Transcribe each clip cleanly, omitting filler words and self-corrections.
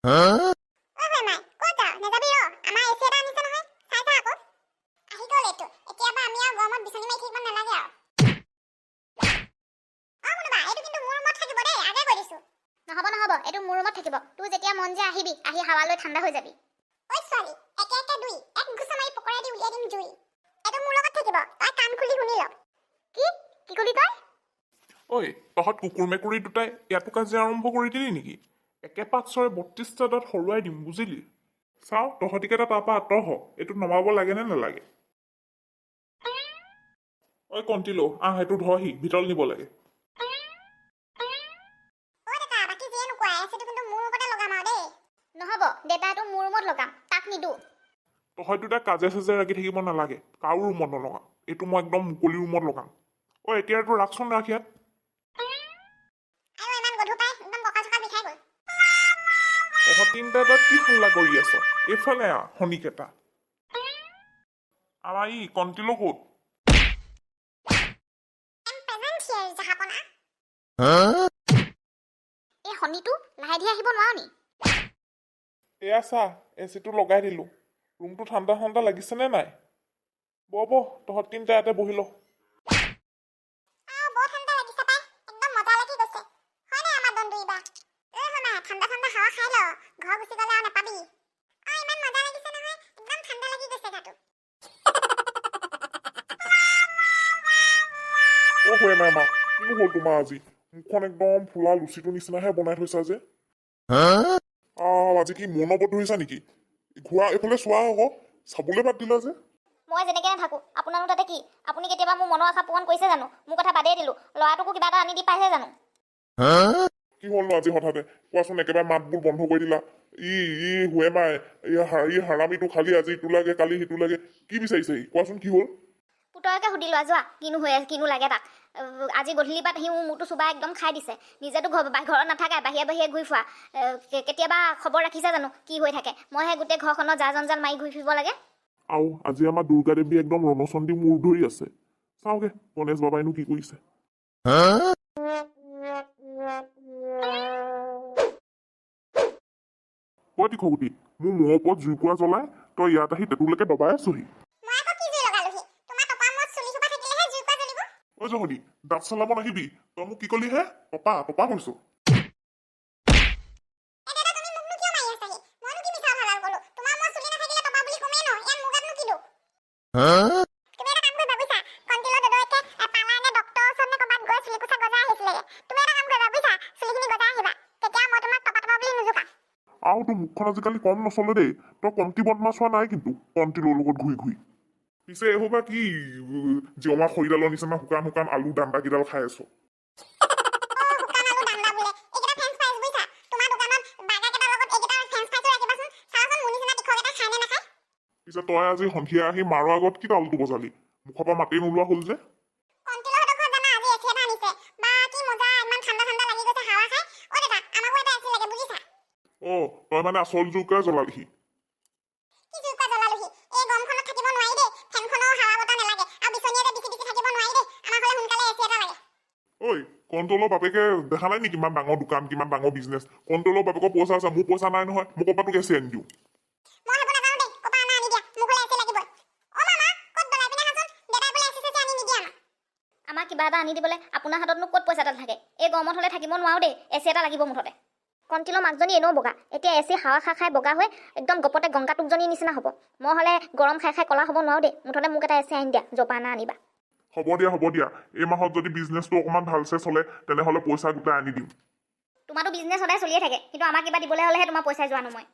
ঐ মাই, ক'ত যাৱ? নেযাবি ৰ। আমাৰ এচি এটা আনিছে নহয়, চাই যা আকৌ। আহি গ'ল এইটো। এতিয়াৰ পৰা আমি আৰু গৰমত বিচনী মাৰি থাকিব নালাগে আৰু। অ কোনোবা, এইটো কিন্তু মোৰ ৰুমত থাকিব দেই, আগে কৈ দিছো। নহ'ব নহ'ব, এইটো মোৰ ৰুমত থাকিব। তোৰ যেতিয়া মন যায় আহিবি, আহি হাৱা লৈ ঠাণ্ডা হৈ যাবি। ঐ ছোৱালী, একে একে দুই এক ঘুচা মাৰি পকৰাই দি উলিয়াই দিম জুই। এইটো মোৰ লগত থাকিব, তই কাণ খুলি শুনি ল। কি কি কলি তই? ঐ, তহঁত কুকুৰ মেকুৰী দুটাই ইয়াতো কাজিয়া আৰম্ভ কৰি দিলি নেকি? একে পাকচৰে 32টা দাঁত সৰুৱাই দিম, বুজিলি? চাওঁ, তহঁতিকেইটা তাৰপৰা আঁতৰ হ। এইটো নমাব লাগে নে নালাগে? ঐ কণ্টিলো, আহ, এইটো ধৰহি, ভিতৰলৈ নিব লাগে। ঐ দেতা, বাকী যিয়ে নোকোৱা, এচিটো কিন্তু মোৰ ৰুমতে লগাম আৰু দেই। নহ'ব দেতা, এইটো মোৰ ৰুমত লগাম, তাক নিদো। তহঁত দুটা কাজিয়া চাজিয়া লাগি থাকিব নালাগে। কাৰো ৰুমত নলগাম এইটো, মই একদম মুকলি ৰুমত লগাম। ঐ, এতিয়া এইটো ৰাখচোন, ৰাখ ইয়াত। আৰু ইমান গধুৰ পাই একদম কঁকাল চকাল বিষাই গ'ল। তহঁত তিনিটা তাত কি হাল্লা কৰি আছ? এইফালে আহ, শনিকেইটা। আমাৰ ই কণ্টিলো ক'ত? এম প্ৰেজেণ্ট here, জাহাপনা। এই শনিটো, লাহে ধীৰে আহিব নোৱাৰ নি? এয়া চা, এচিটো লগাই দিলোঁ। ৰুমটো ঠাণ্ডা ঠাণ্ডা লাগিছেনে নাই? বহ বহ, তহঁত তিনিটা ইয়াতে বহি ল। আহ, বৰ ঠাণ্ডা লাগিছে পাই, একদম মজা লাগি গৈছে। হয় নাই আমাৰ দন্দুৰী বা? ঐ শৰ্মা, ঠাণ্ডা ঠাণ্ডা হাৱা খাই ল, ঘৰ গুচি গ'লে আৰু নাপাবি। অ, ইমান মজা লাগিছে নহয়, একদম ঠাণ্ডা লাগি গৈছে গাটো। অ' হয় নাই মা, কিনো হ'ল তোমাৰ আজি? মুখখন একদম ফুলা লুচিটোৰ নিচিনাহে বনাই থৈছা যে। আহ, আজি কি মৌন ব্ৰত ধৰিছা নেকি? ঘূৰা, এইফালে চোৱা আকৌ, চাবলৈ বাদ দিলা যে। মই যেনেকৈ নাথাকোঁ, আপোনাৰো তাতে কি? আপুনি কেতিয়াবা মোৰ মনৰ আশা পূৰণ কৰিছে জানো? মোৰ কথা বাদেই দিলোঁ, ল'ৰাটোকো কিবা এটা আনি দি পাইছে জানো? কি হ'লনো আজি হঠাতে কোৱাচোন? একেবাৰে মাতবোৰ বন্ধ কৰি দিলা। ই ই হুৱে মাই, ই হাৰামিটো খালি আজি ইটো লাগে, কালি সিটো লাগে। কি বিচাৰিছে সি? কোৱাচোন, কি হ'ল? পুতৰকে সুধি লোৱা যোৱা, কিনো হৈ আছে, কিনো লাগে তাক। আজি গধূলিৰ পৰা সি মোৰ মূৰটো চোবাই একদম খাই দিছে। নিজেতো ঘৰত নাথাকে, বাহিৰে বাহিৰে ঘূৰি ফুৰা। কেতিয়াবা খবৰ ৰাখিছে জানো কি হৈ থাকে? মইহে গোটেই ঘৰখনৰ জা জঞ্জাল মাৰি ঘূৰি ফুৰিব লাগে। আৰু আজি আমাৰ দুৰ্গা দেৱী একদম ৰণচণ্ডী মূৰ ধৰি আছে। চাওঁগে গণেশ বাবাইনো কি কৰিছে। ঐ তীখগুটি, মোৰ মূৰৰ ওপৰত জুইকুৰা জ্বলাই তই ইয়াত আহি টেটুলৈকে দবাই আছহি। মই আকৌ কি জুই লগালোহি? তোমাৰ টপা মূৰত চুলি সোপা থাকিলেহে জুইকুৰা জ্বলিব। ঐ জহনী, দাঁত চলাব নাহিবি। তই মোক কি কলি হে? টপা টপা কৈছো। এ দেউতা, তুমি মোকনো কিয় মাৰি আছাহি? মইনো কি মিছা কথাডাল ক'লো? তোমাৰ মূৰত চুলি নাথাকিলে টপা বুলি কমেই ন, ইয়াত মোৰ গাতনো কি দোষ? তুমি এটা কাম কৰিবা বুজিছা, কণ্টিলৰ দদৈকে পাৰ্লাৰ নে ডক্টৰৰ ওচৰত নে ক'ৰবাত গৈ চুলি কোচা গজাই আহিছিলেগে। তুমি এটা কাম কৰিবা বুজিছা, চুলিখিনি গজাই আহিবা, তেতিয়া মই তোমাক টপা টপা বুলি নোজোকাম। আৰু তোৰ মুখখন আজিকালি কম নচলে দেই। তই কমটি বদমাছ হোৱা নাই কিন্তু কণ্টিলৰ লগত ঘূৰি ঘূৰি। পিছে এইসোপা কি জিঅমা খৰিডালৰ নিচিনা শুকান শুকান আলু দাণ্ডাকেইডাল খাই আছ? অ, শুকান আলু দাণ্ডা বোলে। এইকেইটা ফ্ৰেঞ্চ ফ্ৰাইজ বুজিছা, তোমাৰ দোকানত বাৰ্গাৰ কেইটাৰ লগত এইকেইটা ফ্ৰেঞ্চ ফ্ৰাইজো ৰাখিবাচোন। চাবাচোন, মোৰ নিচিনা তীখক এটা খায় নে নাখায়। পিছে তই আজি সন্ধিয়া আহি মাৰৰ আগত কি তালটো বজালি? মুখৰ পৰা মাতেই নোলোৱা হ'ল যে। কণ্টিলহঁতৰ ঘৰত জানা, আজি এচি এটা আনিছে। বা, কি মজা, ইমান ঠাণ্ডা ঠাণ্ডা লাগি গৈছে হাৱা খাই। অ দেউতা, আমাকো এটা এচি লাগে বুজিছা। অ, তই মানে আচল জোৰকে জ্বলালিহি। কি জুইকুৰা জ্বলালোহি? এই গৰমখনত থাকিব নোৱাৰি দেই। ফেনখনৰ হাৱা বতাহ নালাগে আৰু বিচনীয়ে যে বিচি বিচি থাকিব নোৱাৰি দেই। আমাৰ ঘৰলে সোনকালে এচি এটা লাগে। ঐ, কণ্ট্ৰলৰ বাপেকে দেখা নাই নেকি, কিমান ডাঙৰ দোকান, কিমান ডাঙৰ বিজনেছ? কণ্ট্ৰলৰ বাপেকৰ পইচা আছে, মোৰ পইচা নাই নহয়। মোক ক'ৰপা তোক এচি আনি দিওঁ? মই সেইবোৰ নাজানো দেই, ক'ৰপা আনা আনি দিয়া, মোক হ'লে এচি লাগিবই। অ মামা, ক'ত গ'লা? এইপিনে আহাচোন। দেউতাই বোলে এচি চেচি আনি নিদিয়ে আমাক। আমাক কিবা এটা আনি দিবলৈ আপোনাৰ হাততনো ক'ত পইচা এটা থাকে? এই গৰমত হ'লে থাকিব নোৱাৰো দেই, এ চি এটা লাগিব মুঠতে। কণ্টিলৰ মাকজনী এনেও বগা, এতিয়া এ চি হাৱা খাই খাই বগা হৈ একদম গপতে গংগাটোকজনীৰ নিচিনা হ'ব। মই হ'লে গৰম খাই খাই ক'লা হ'ব নোৱাৰো দেই। মুঠতে মোক এটা এ চি আনি দিয়া, য'ৰ পৰা আনা আনিবা। হ'ব দিয়া, হ'ব দিয়া। এই মাহত যদি বিজনেছটো অকণমান ভালছে চলে, তেনেহ'লে পইচা গোটাই আনি দিম। তোমাৰতো বিজনেছ সদায় চলিয়ে থাকে, কিন্তু আমাক কিবা দিবলৈ হ'লেহে তোমাৰ পইচা যোৱা নহয়।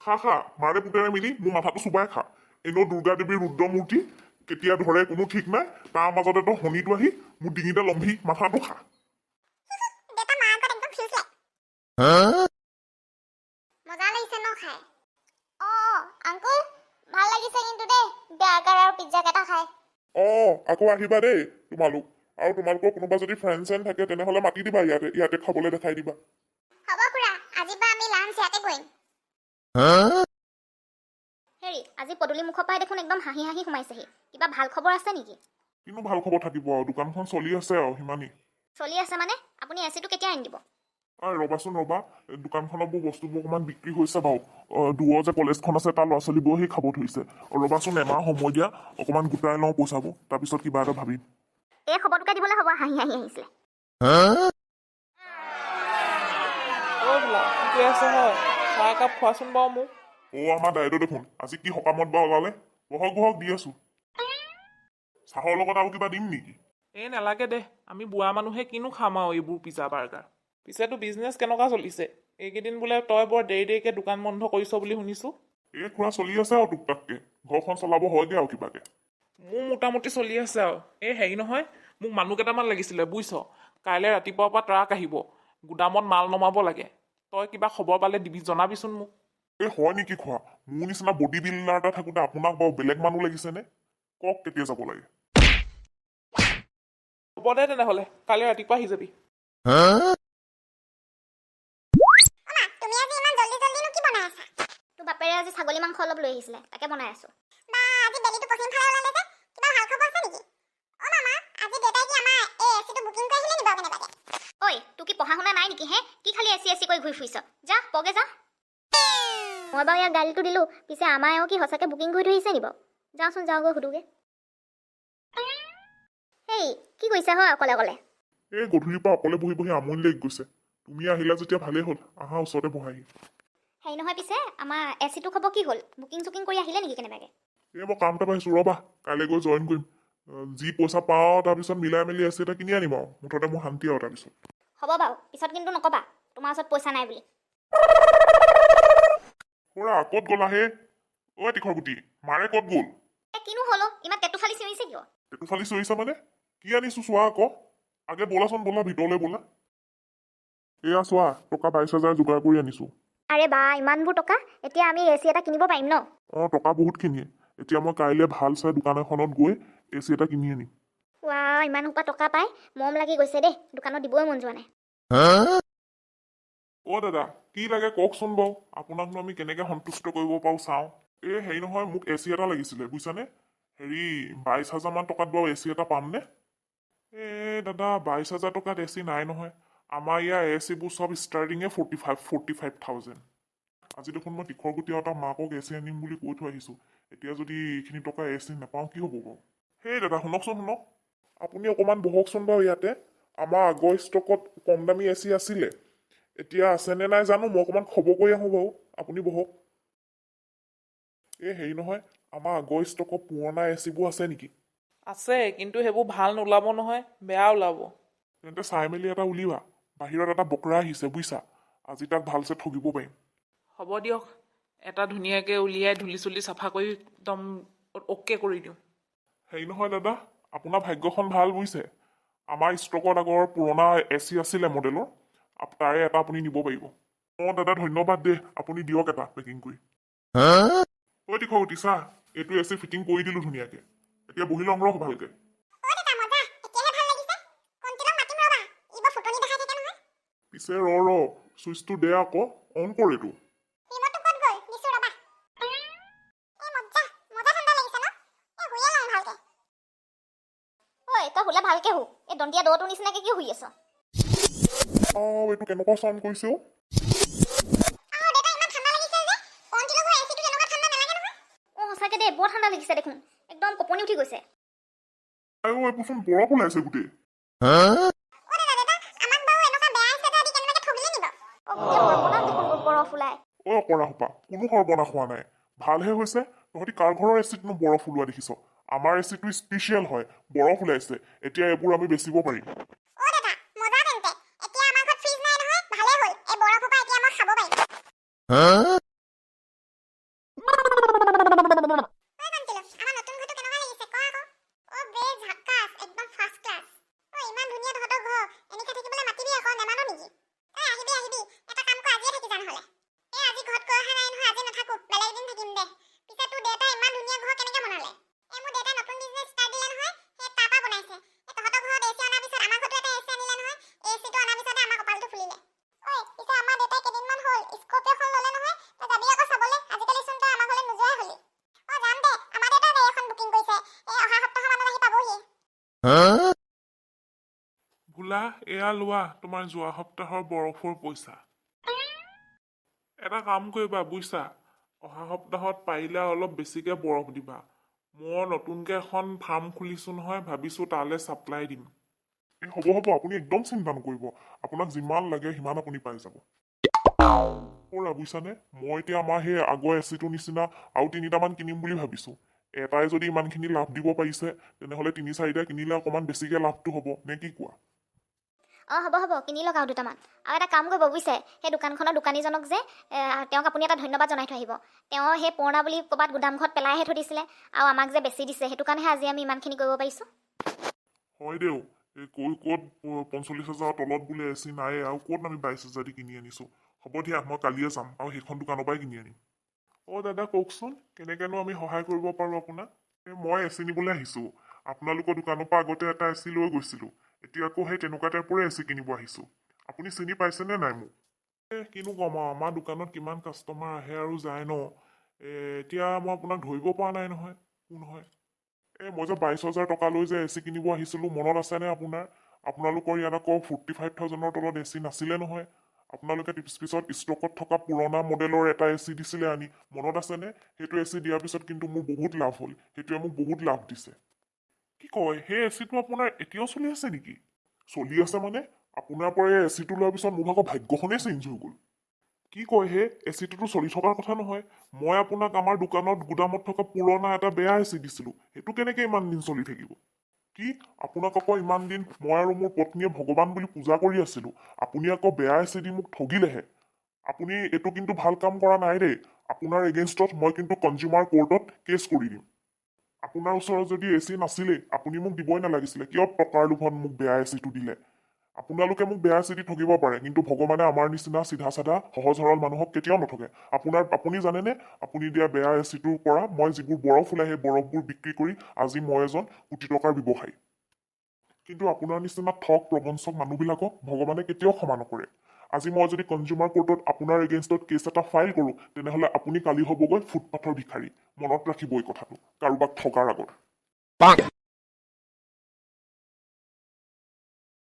খা খা, মাৰে পুতেৰে মিলি মোৰ মাথাটো চোবাই খা। এনেও দুৰ্গা দেৱীৰ ৰুদ্ৰমূৰ্তি কেতিয়া ধৰে কোনো ঠিক নাই। তাৰ মাজতে তই শনিটো আহি মোৰ ডিঙিতে লম্ভি মাথাটো খা। দেউতা মাৰ আগত একদম ফিউজ লাইট। মজা লাগিছে ন খাই? অঁ আংকুল, ভাল লাগিছে কিন্তু দেই বাৰ্গাৰ আৰু পিজ্জা কেইটা খাই। অঁ, আকৌ আহিবা দেই তোমালোক। আৰু তোমালোকৰ কোনোবা যদি ফ্ৰেণ্ড চেণ্ড থাকে, তেনেহ'লে মাতি দিবা ইয়াতে, ইয়াতে খাবলৈ দেখাই দিবা। হ'ব খুৰা, আজিৰ পৰা আমি লাঞ্চ ইয়াতে কৰিম। হেৰি, আজি পদূলি মুখৰ পৰাই দেখোন একদম হাঁহি হাঁহি সোমাইছেহি। কিবা ভাল খবৰ আছে নেকি? কিনো ভাল খবৰ থাকিব আৰু, দোকানখন চলি আছে আৰু সিমানেই। চলি আছে মানে? আপুনি এ চিটো কেতিয়া আনি দিব? ঐ ৰ'বাচোন ৰ'বা, এই দোকানখনত মোৰ বস্তুবোৰ অকণমান বিক্ৰী হৈছে বাৰু। দূৰৰ যে কলেজখন আছে, তাৰ ল'ৰা ছোৱালীবোৰেও সেই খাব ধৰিছে। ৰ'বাচোন, এমাহ সময় দিয়া, অকণমান গোটাই লওঁ পইচাবোৰ, তাৰপিছত কিবা এটা ভাবিম। এই খবৰটোকে দিবলৈ হ'ব হাঁহি হাঁহি আহিছিলে। অ' বোলা, কি কৰি আছ হয়? চাহ একাপ খোৱাচোন বাৰু মোক। অ' আমাৰ দায়িত্ব দেখোন, আজি কি সকামত বা ওলালে? বহক বহক, দি আছো। চাহৰ লগত আৰু কিবা দিম নেকি? এই নালাগে দে, আমি বুঢ়া মানুহে কিনো খাম আৰু এইবোৰ পিজ্জা বাৰ্গাৰ। পিছে তোৰ বিজনেছ কেনেকুৱা চলিছে? এইকেইদিন বোলে তই বৰ দেৰি দেৰিকৈ দোকান বন্ধ কৰিছ বুলি শুনিছোঁ। এই খুৰা, চলি আছে আৰু টুকটাককে, ঘৰখন চলাব হয়গে আৰু কিবাকে। মোৰ মোটামুটি চলি আছে আৰু। এই হেৰি নহয়, মোক মানুহ কেইটামান লাগিছিলে বুজিছ। কাইলৈ ৰাতিপুৱাৰ পৰা ট্ৰাক আহিব, গুদামত মাল নমাব লাগে। তই কিবা খবৰ পালে দিবি, জনাবিচোন মোক। এই হয় নেকি খুৰা? মোৰ নিচিনা বডি বিল্ডাৰ এটা থাকোঁতে আপোনাক বাৰু বেলেগ মানুহ লাগিছেনে? কওক, কেতিয়া যাব লাগে। হ'ব দে তেনেহ'লে, কাইলৈ ৰাতিপুৱা আহি যাবি। অ মা, তুমি আজি ইমান জল্দি জল্দিনো কি বনাই আছা? তোৰ বাপেৰে আজি ছাগলী মাংস অলপ লৈ আহিছিলে, তাকে বনাই আছোঁ। বা, আজি বেলিটো পশ্চিম ফালে ওলালে যে, কিবা ভাল খবৰ আছে নেকি? অ মামা, আজি দেউতাই কি আমাৰ এই এচিটো বুকিং কৰি আহিলে নি বাৰু কেনেবাকে? ঐ, তোৰ কি পঢ়া শুনা নাই নেকি হে? কি খালি এচি এচি কৰি ঘূৰি ফুৰিছ? যা, পগে যা। মই বাৰু ইয়াক গালিটো দিলোঁ, পিছে আমাৰ এওঁ কি সঁচাকৈ বুকিং কৰি থৈ আহিছে নি বাৰু? যাওঁচোন, যাওঁগৈ সোধোগৈ। হেই, কি কৰিছা হয় অকলে অকলে? এই গধূলিৰ পৰা অকলে বহি বহি আমনি লাগি গৈছে। তুমি আহিলা যেতিয়া ভালেই হ'ল, আহা, ওচৰতে বহাহি। হেৰি নহয়, পিছে আমাৰ এচিটো খবৰ কি হ'ল? বুকিং চুকিং কৰি আহিলে নেকি কেনেবাকৈ? এই মই কাম এটা পাইছোঁ ৰ'বা, কাইলৈ গৈ জইন কৰিম। যি পইচা পাওঁ, তাৰপিছত মিলাই মেলি এচি এটা কিনি আনিম আৰু মুঠতে মোৰ শান্তি আৰু তাৰপিছত। হ'ব বাৰু, পিছত কিন্তু নক'বা তোমাৰ ওচৰত পইচা নাই বুলি। খুৰা, ক'ত গ'লা হে? ঐ তীখৰ গুটি, মাৰে ক'ত গ'ল? এ কিনো হ'ল অ'? ইমান টেটু ফালি চিঞৰিছে কিয়? টেটু ফালি চিঞৰিছা মানে? কি আনিছো চোৱা আকৌ আগে। ব'লাচোন ব'লা, ভিতৰলৈ ব'লা। এয়া চোৱা, টকা 22,000 যোগাৰ কৰি আনিছো। আৰে বা, ইমানবোৰ টকা! এতিয়া আমি এ চি এটা কিনিব পাৰিম ন? অঁ, টকা বহুতখিনিয়ে। এতিয়া মই কাইলৈ ভাল চাই দোকান এখনত গৈ এ চি এটা কিনি আনিম। ৱা, ইমান সোপা টকা পাই মৰম লাগি গৈছে দেই, দোকানত দিবই মন যোৱা নাই। অ' দাদা, কি লাগে কওকচোন বাৰু, আপোনাকনো আমি কেনেকৈ সন্তুষ্ট কৰিব পাৰোঁ চাওঁ। এই হেৰি নহয়, মোক এ চি এটা লাগিছিলে বুজিছানে। হেৰি, 22,000মান টকাত বাৰু এ চি এটা পামনে? এই দাদা, 22,000 টকাত এ চি নাই নহয়। আমাৰ ইয়াৰ এ চিবোৰ চব ষ্টাৰ্টিঙে 45,000। আজি দেখোন মই তীখৰ গুটি আৰু তাৰ মাকক এ চি আনিম বুলি কৈ থৈ আহিছোঁ। এতিয়া যদি এইখিনি টকা এ চি নাপাওঁ, কি হ'ব বাৰু? সেই দাদা, শুনকচোন শুনক, আপুনি অকণমান বহকচোন বাৰু ইয়াতে। আমাৰ আগৰ ষ্টকত কম দামী এ চি আছিলে, এতিয়া আছেনে নাই জানো, মই অকণমান খবৰ কৰি আহোঁ বাৰু, আপুনি বহক। এই হেৰি নহয়, আমাৰ আগৰ ষ্টকৰ পুৰণা এ চিবোৰ আছে নেকি? আছে, কিন্তু সেইবোৰ ভাল নোলাব নহয়, বেয়া ওলাব। তেন্তে চাই মেলি এটা উলিওৱা। বাহিৰত এটা বকৰা আহিছে বুজিছা, আজি তাক ভালছে ঠগিব পাৰিম। হ'ব দিয়ক, এটা ধুনীয়াকৈ উলিয়াই ধূলি চুলি চাফা কৰি একদম অ'কে কৰি দিওঁ। হেৰি নহয় দাদা, আপোনাৰ ভাগ্যখন ভাল বুজিছে। আমাৰ ষ্টকত আগৰ পুৰণা এ চি আছিলে মডেলৰ, তাৰে এটা আপুনি নিব পাৰিব। অঁ দাদা, ধন্যবাদ দেই, আপুনি দিয়ক এটা পেকিং কৰি। ঐ তীখৰগুটি, চা, এইটো এ চি ফিটিং কৰি দিলোঁ ধুনীয়াকৈ। এতিয়া বহি লওঁ ৰহ ভালকৈ। অ দেউতা, মজা, এতিয়াহে ভাল লাগিছে। কণ্টিলক মাতিম ৰ'বা, ই বৰ ফুটনি দেখাই থাকে নহয়। পিছে ৰ ৰ, চুইচটো দে আকৌ, অন কৰ এইটো। ৰিম'টটো ক'ত গ'ল? দিছো ৰ'বা। এই মজা মজা, ঠাণ্ডা লাগিছে ন? এই শুয়ে লওঁ ভালকে। ঐ, তই শুলে ভালকে শু, এই দন্তীয়া দৌৰটোৰ নিচিনাকে কি শুই আছ? অঁ, এইটো কেনেকুৱা চাউণ্ড কৰিছে অ'? আহ দেউতা, ইমান ঠাণ্ডা লাগিছে যে, কণ্টিলৰ ঘৰৰ এচিটো তেনেকুৱা ঠাণ্ডা নালাগে নহয়। অঁ, সঁচাকে দেই, বৰ ঠাণ্ডা লাগিছে দেখোন, একদম কঁপনি উঠি গৈছে। আইঅ, এইবোৰচোন বৰফ ওলাইছে গোটেই। অ দাদা, দেউতা, আমাক বাৰু এনেকুৱা বেয়া এচি এটা দি কেনেবাকে ঠগিলে নি বাৰু? অ, গোটেই সৰ্বনাশ দেখোন, বৰফ ওলাই। ঐ অকৰা সোপা, কোনো সৰ্বনাশ হোৱা নাই, ভালহে হৈছে। তহঁতি কাৰ ঘৰৰ এচিতনো বৰফ ওলোৱা দেখিছ? আমাৰ এচিটো স্পেচিয়েল হয়, বৰফ ওলাইছে। এতিয়া এইবোৰ আমি বেচিব পাৰিম। অ দাদা, মজা তেন্তে। এতিয়া আমাৰ ঘৰত ফ্ৰিজ নাই নহয়, ভালেই হ'ল, এই বৰফ সোপা এতিয়া মই খাব পাৰিম। ঐ কণ্টিলো, আমাৰ নতুন ঘৰটো কেনেকুৱা লাগিছে ক আকৌ। অ বে ঝাকাছ, একদম ফাৰ্ষ্ট ক্লাছ। অ, ইমান ধুনীয়া তহঁতৰ ঘৰ, এনেকে থাকিবলৈ মাতিবি আকৌ, নেমানো নেকি? তই আহিবি আহিবি, এটা কাম কৰ, আজিয়ে থাকি যা নহ'লে। এই আজি ঘৰত কৈ অহা নাই নহয়, আজি নাথাকো, বেলেগ এদিন থাকিম দে। পিছে তোৰ দেউতাই ইমান ধুনীয়া ঘৰ কেনেকে বনালে? এই মোৰ দেউতাই নতুন বিজনেছ ষ্টাৰ্ট দিলে নহয়, সেই তাৰ পৰা বনাইছে। এই তহঁতৰ ঘৰত এ চি অনাৰ পিছত আমাৰ ঘৰতো এটা এ চি আনিলে নহয়, এ চিটো অনাৰ পিছতে আমাৰ কপালটো ফুলিলে। ঐ, পিছে আমাৰ দেউতাই কেইদিনমান হ'ল স্কৰপিঅ'খন ল'লে নহয়, তই যাবি আকৌ চাবলৈ। আজিকালি চোন তই আমাৰ ঘৰলৈ নোযোৱাই হ'লি। অ যাম দে, আমাৰ দেউতাও গাড়ী এখন বুকিং কৰিছে, এই অহা সপ্তাহ মানত আহি পাবহি। ভোলা, এয়া লোৱা তোমাৰ যোৱা সপ্তাহৰ বৰফৰ পইচা। এটা কাম কৰিবা বুজিছা, অহা সপ্তাহত পাৰিলে অলপ বেছিকৈ বৰফ দিবা। মই নতুনকৈ এখন ফাৰ্ম খুলিছোঁ নহয়, ভাবিছোঁ তালৈ ছাপ্লাই দিম। এই হ'ব হ'ব, আপুনি একদম চিন্তা নকৰিব, আপোনাক যিমান লাগে সিমান আপুনি পাই যাব। কৰা বুজিছানে, মই এতিয়া আমাৰ সেই আগৰ এচিটোৰ নিচিনা আৰু তিনিটামান কিনিম বুলি ভাবিছোঁ। এটাই যদি ইমানখিনি লাভ দিব পাৰিছে, তেনেহ'লে তিনি চাৰিটা কিনিলে অকণমান বেছিকৈ লাভটো হ'ব নে কি কোৱা? অঁ, হ'ব হ'ব, কিনি লওক আৰু দুটামান। আৰু এটা কাম কৰিব বুজিছে, সেই দোকানখনৰ দোকানীজনক যে তেওঁক আপুনি এটা ধন্যবাদ জনাই থৈ আহিব। তেওঁ সেই পুৰণা বুলি ক'ৰবাত গুদামঘৰত পেলাইহে থৈ দিছিলে আৰু আমাক যে বেচি দিছে, সেইটো কাৰণেহে আজি আমি ইমানখিনি কৰিব পাৰিছোঁ। হয় দেও, এই কৈ ক'ত 45 হাজাৰৰ তলত বোলে এচি নাই আৰু ক'ত আমি 22 হাজাৰ দি কিনি আনিছোঁ। হ'ব দিয়া, মই কালিয়ে যাম আৰু সেইখন দোকানৰ পৰাই কিনি আনিম। অ' দাদা, কওকচোন, কেনেকৈনো আমি সহায় কৰিব পাৰোঁ আপোনাক? এই মই এচি নিবলৈ আহিছোঁ। আপোনালোকৰ দোকানৰ পৰা আগতে এটা এচি লৈ গৈছিলোঁ, এতিয়া আকৌ সেই তেনেকুৱা টাইপৰে এচি কিনিব আহিছোঁ। আপুনি চিনি পাইছেনে নাই মোক? এই কিনো ক'ম আৰু, আমাৰ দোকানত কিমান কাষ্টমাৰ আহে আৰু যায় ন। এতিয়া মই আপোনাক ধৰিব পৰা নাই নহয়, কোন হয়। এই মই যে 22 হাজাৰ টকা লৈ যে এচি কিনিব আহিছিলোঁ, মনত আছেনে আপোনাৰ? আপোনালোকৰ ইয়াত আকৌ 45,000ৰ তলত এচি নাছিলে নহয়। আপোনালোকে পিছত ষ্টকত থকা পুৰণা মডেলৰ এটা এচি দিছিলে আনি, মনত আছেনে? সেইটো এচি দিয়াৰ পিছত কিন্তু মোৰ বহুত লাভ হ'ল, সেইটোৱে মোক বহুত লাভ দিছে। কি কয়, সেই এচিটো আপোনাৰ এতিয়াও চলি আছে নেকি? চলি আছে মানে, আপোনাৰ পৰা এই এচিটো লোৱাৰ পিছত মোৰ ভাগৰ ভাগ্যখনেই চেঞ্জ হৈ গ'ল। কি কয় হে, এচিটোতো চলি থকাৰ কথা নহয়। মই আপোনাক আমাৰ দোকানত গুদামত থকা পুৰণা এটা বেয়া এচি দিছিলোঁ, সেইটো কেনেকে ইমান দিন চলি থাকিব? কি, আপোনাক আকৌ ইমান দিন মই আৰু মোৰ পত্নীয়ে ভগৱান বুলি পূজা কৰি আছিলোঁ, আপুনি আকৌ বেয়া এচি দি মোক ঠগিলেহে। আপুনি এইটো কিন্তু ভাল কাম কৰা নাই দেই। আপোনাৰ এগেইনষ্টত মই কিন্তু কনজিউমাৰ কোৰ্টত কেছ কৰি দিম। আপোনাৰ ওচৰত যদি এচি নাছিলেই, আপুনি মোক দিবই নালাগিছিলে। কিয় টকাৰ লোভত মোক বেয়া এচিটো দিলে? আপোনালোকে মোক বেয়া এচি দি ঠগিব পাৰে, কিন্তু ভগৱানে আমাৰ নিচিনা চিধা চাধা সহজ সৰল মানুহক কেতিয়াও নঠগে। আপুনি জানেনে, আপুনি দিয়া বেয়া এচিটোৰ পৰা মই যিবোৰ বৰফ ওলাই, সেই বৰফবোৰ বিক্ৰী কৰি আজি মই এজন কোটি টকাৰ ব্যৱসায়ী। কিন্তু আপোনাৰ নিচিনা ঠগ প্ৰবঞ্চক মানুহবিলাকক ভগৱানে কেতিয়াও ক্ষমা নকৰে। আজি মই যদি কনজিউমাৰ কোৰ্টত আপোনাৰ এগেইনষ্টত কেছ এটা ফাইল কৰোঁ, তেনেহ'লে আপুনি কালি হ'বগৈ ফুটপাথৰ ভিখাৰী। মনত ৰাখিব এই কথাটো কাৰোবাক ঠগাৰ আগত।